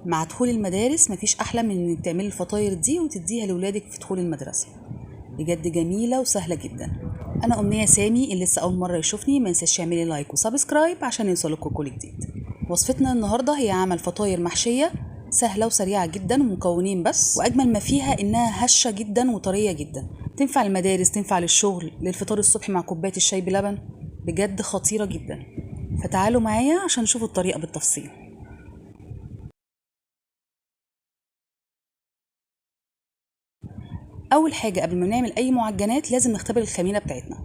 مع دخول المدارس مفيش احلى من انك تعملي الفطاير دي وتديها لولادك في دخول المدرسة، بجد جميلة وسهلة جدا. انا امنية سامي، اللي لسه اول مرة يشوفني ما ينساش يعملي like و subscribe عشان يوصلكوا كل جديد. وصفتنا النهارده هي عمل فطاير محشيه سهلة وسريعة جدا ومكونين بس، واجمل ما فيها انها هشه جدا وطريه جدا، تنفع للمدارس، تنفع للشغل، للفطار الصبح مع كوباية الشاي بلبن، بجد خطيرة جدا. فتعالوا معايا عشان نشوف الطريقة بالتفصيل. اول حاجة قبل ما نعمل اي معجنات لازم نختبر الخميره بتاعتنا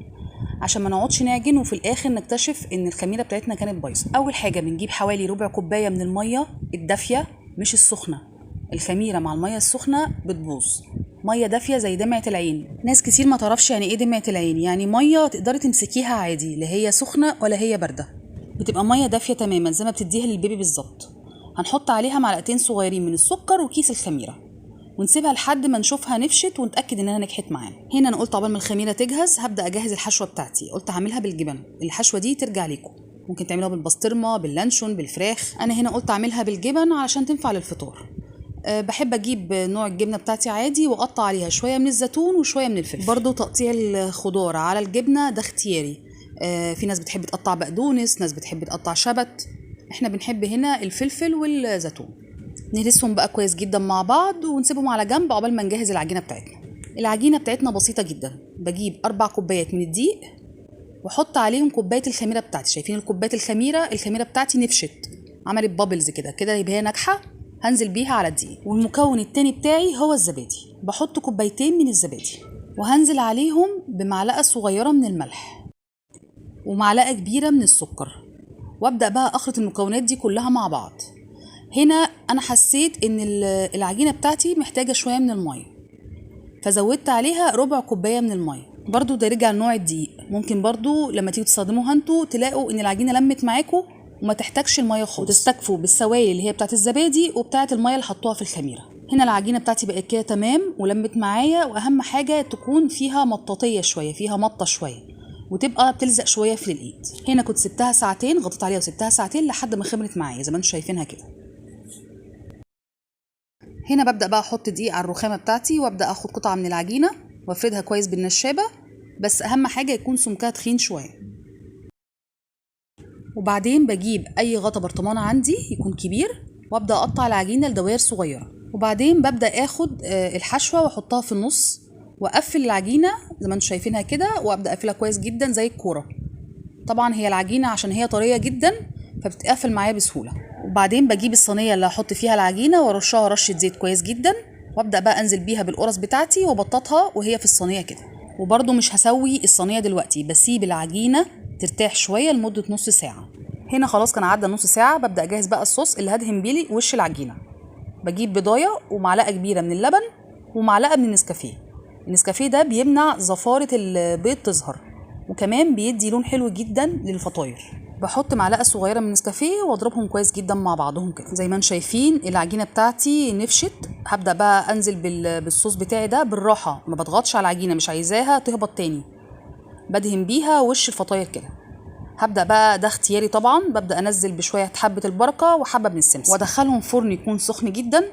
عشان ما نقعدش نعجن وفي الاخر نكتشف ان الخميره بتاعتنا كانت بايظة. اول حاجة بنجيب حوالي ربع كوباية من المية الدافيه، مش السخنة، الخميره مع المية السخنة بتبوظ. مية دافيه زي دمعه العين، ناس كتير ما تعرفش يعني ايه دمعه العين، يعني مية تقدري تمسكيها عادي، لا هي سخنة ولا هي باردة، بتبقى مية دافيه تماما زي ما بتديها للبيبي بالظبط. هنحط عليها معلقتين صغيرين من السكر وكيس الخميره ونسيبها لحد ما نشوفها نفشت ونتاكد انها نجحت معانا. هنا انا قلت عقبال ما الخميره تجهز هبدا اجهز الحشوه بتاعتي، قلت هعملها بالجبن. الحشوه دي ترجع ليكم، ممكن تعملوها بالبسطرمه، باللانشون، بالفراخ. انا هنا قلت اعملها بالجبن علشان تنفع للفطار. بحب اجيب نوع الجبنة بتاعتي عادي واقطع عليها شوية من الزيتون وشوية من الفلفل. برضو تقطيع الخضار على الجبنة ده اختياري، في ناس بتحب تقطع بقدونس، ناس بتحب تقطع شبت، احنا بنحب هنا الفلفل والزيتون. نهرسهم بقى كويس جدا مع بعض ونسيبهم على جنب عقبال ما نجهز العجينة بتاعتنا. العجينة بتاعتنا بسيطة جدا، بجيب 4 كوبايات من الدقيق واحط عليهم كوباية الخميره بتاعتي. شايفين الكوباية الخميره، الخميره بتاعتي نفشت، عملت بابلز كده كده، يبقى هي ناجحة. هنزل بيها على الدقيق. والمكون التاني بتاعي هو الزبادي، بحط 2 كوباية من الزبادي وهنزل عليهم بمعلقه صغيرة من الملح ومعلقة كبيرة من السكر، وابدا بقى اخلط المكونات دي كلها مع بعض. هنا انا حسيت ان العجينة بتاعتي محتاجه شوية من المية، فزودت عليها ربع كوباية من المية. برضو ده رجع لنوع الدقيق، ممكن برضو لما تيجوا تستخدموها انتوا تلاقوا ان العجينة لمت معاكم وما تحتاجش المية خالص، وتستكفوا بالسوائل اللي هي بتاعت الزبادي وبتاعت المية اللي حطوها في الخميره. هنا العجينة بتاعتي بقت كده تمام ولمت معايا، واهم حاجة تكون فيها مطاطيه شوية، فيها مطه شوية، وتبقى بتلزق شوية في الايد. هنا كنت سبتها ساعتين، غطيت عليها وسبتها ساعتين لحد ما خمرت معايا زي ما انتم شايفينها كده. هنا ببدا بقى احط دقيق على الرخامه بتاعتي وابدا اخد قطعه من العجينة وافردها كويس بالنشابه، بس اهم حاجة يكون سمكها تخين شوية. وبعدين بجيب اي غطا برطمان عندي يكون كبير وابدا اقطع العجينة لدوائر صغيرة، وبعدين ببدا اخد الحشوه واحطها في النص واقفل العجينة زي ما انتم شايفينها كده، وابدا اقفلها كويس جدا زي الكورة. طبعا هي العجينة عشان هي طرية جدا فبتقفل معايا بسهولة. وبعدين بجيب الصينية اللي هحط فيها العجينة وارشها رشه زيت كويس جدا، وابدا بقى انزل بيها بالقرص بتاعتي وابططها وهي في الصينية كده. وبرده مش هسوي الصينية دلوقتي، بسيب العجينة ترتاح شوية لمدة نص ساعة. هنا خلاص كان عدى نص ساعة، ببدا اجهز بقى الصوص اللي هدهن بيه وش العجينة. بجيب بيضايه ومعلقة كبيرة من اللبن ومعلقة من النسكافيه. النسكافيه ده بيمنع زفاره البيض تظهر، وكمان بيدي لون حلو جدا للفطاير. بحط معلقه صغيرة من النسكافيه واضربهم كويس جدا مع بعضهم كده. زي ما انتم شايفين العجينة بتاعتي نفشت. هبدا بقى انزل بالصوص بتاعي ده بالراحة، ما بضغطش على العجينة، مش عايزاها تهبط تاني. بدهن بيها وش الفطاير كده. هبدا بقى، ده اختياري طبعا، ببدا انزل بشوية حبه البركة وحبه من السمسم، وادخلهم فرن يكون سخن جدا.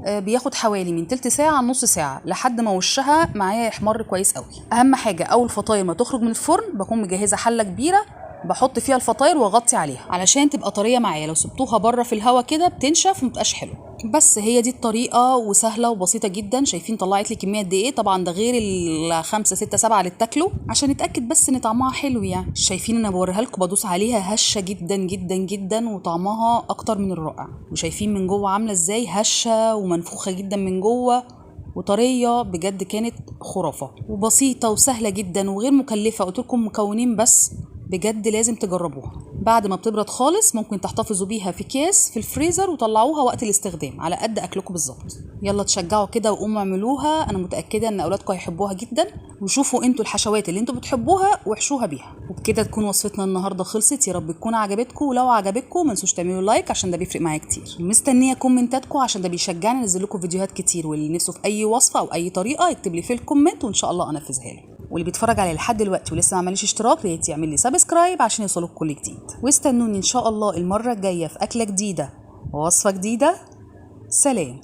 بياخد حوالي من تلت ساعة لنص ساعة لحد ما وشها معايا يحمر كويس قوي. اهم حاجة اول فطاير ما تخرج من الفرن بكون مجهزة حله كبيرة بحط فيها الفطاير واغطي عليها علشان تبقى طرية معايا. لو سبتوها بره في الهوا كده بتنشف ومبتبقاش حلوة. بس هي دي الطريقة، وسهلة وبسيطة جدا. شايفين طلعت لي كمية قد ايه؟ طبعا ده غير ال 5 6 7 اللي اتاكلوا، عشان نتاكد بس ان طعمها حلو يعني. شايفين انا بوريها لكم بدوس عليها، هشه جدا جدا جدا وطعمها اكتر من الرائع. وشايفين من جوه عامله ازاي، هشه ومنفوخه جدا من جوه وطريه، بجد كانت خرافه وبسيطة وسهلة جدا وغير مكلفة. قلت لكم مكونين بس، بجد لازم تجربوها. بعد ما بتبرد خالص ممكن تحتفظوا بيها في اكياس في الفريزر وطلعوها وقت الاستخدام على قد اكلكم بالظبط. يلا تشجعوا كده وقوموا اعملوها، انا متاكدة ان اولادكم هيحبوها جدا. وشوفوا انتوا الحشوات اللي انتوا بتحبوها واحشوها بيها. وبكده تكون وصفتنا النهارده خلصت، يا رب تكون عجبتكم، ولو عجبتكم ما تنسوش تعملوا like عشان ده بيفرق معايا كتير. مستنيه كومنتاتكم عشان ده بيشجعني انزل لكم فيديوهات كتير، واللي نفسه في اي وصفه او اي طريقه يكتب لي في ال comment وان شاء الله انفذها له. واللي بيتفرج عليا لحد دلوقتي ولسه ما عملش اشتراك يا ريت يعمل لي subscribe عشان يوصلك كل جديد. واستنوني ان شاء الله المرة الجاية في اكله جديدة ووصفه جديدة. سلام.